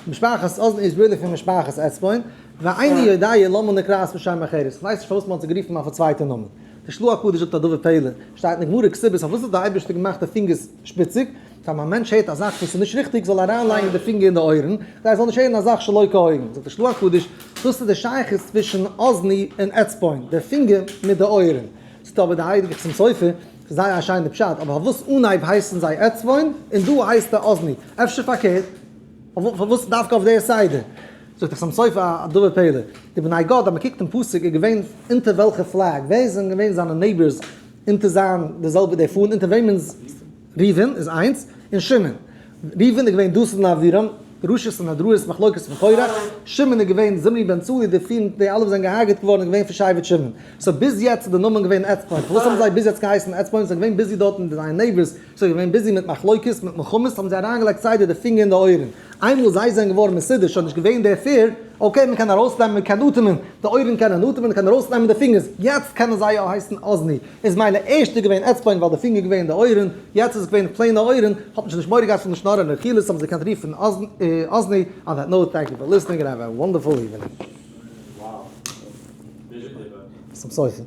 משפחת אזני איז really פון משפחת עצבון, ואיני יודע למה נקראת בשם אחרת, איך ווייס נישט פארוואס מען האט זיי גערופן אויף א צווייטע נאמען. די של"ה הקדוש זאגט א דבר פלא, שטייט אין גמרא כתובות פארוואס האט דער אייבערשטער געמאכט די פינגערס שפיציג, טאמער א מענטש הערט א זאך וואס איז נישט ריכטיג זאל ער אריינלייגן די פינגער אין די אויערן, כדי ער זאל נישט הערן א זאך שלא כהוגן, זאגט די של"ה הקדוש, דאס איז די שייכות צווישן אזני און אצבון, די פינגער מיט די אויערן. זאגט אבער די הייליגע חתם סופר, ס'איז זייער א שיינע פשט, אבער פארוואס אנהייב הייסן זיי אצבון און דא הייסט ער אזני? אפשר פארקערט? פארוואס דווקא אויף די סדר? זאגט דער חתם סופר א דבר פלא, די בני גד אז מען קוקט אין פסוק איז געווען אונטער וועלכע flag, ווער זענען געווען זיינע neighbors אונטער זיין די זעלבע די פאן אונטער וועמענס ראובן איז איינס, און שמעון. ראובן איז געווען דתן און אבירם, דרשות און הדראות מחלוקת פון קורח, שמעון איז געווען זמרי בן סלוא די פיר די אלע וואס זענען געהארגעט געווארן איז געווען פון שבט שמעון. so ביז יעצט איז די נאמען געווען עצבון, פארוואס האבן זיי ביז יעצט געהייסן עצבון? זיי זענען געווען busy דארט מיט זייער neighbors, זיי זענען געווען busy מיט מחלוקת, מיט מלחמות, האבן זיי אריינגעלייגט סדר די פינגער אין די אויערן. איינמאל זיי זענען געווארן מסודר, שוין נישט געווען דער fear, okay מען קען ארויסנעמען, מען קען אטעמען, די אויערן קענען אטעמען, מען קען ארויסנעמען די פינגערס, יעצט קענען זיי יא הייסן אזני. איז מילא ערשט איז געווען עצבון ווייל די פינגער געווען אין די אויערן, יעצט איז עס געווען plain ע אויערן, האט מען שוין נישט מורא געהאט פון לשון הרע און רכילות, האבן זיי געקענט רופן אזני, on that note thank you for listening and have a wonderful evening. צום סופר.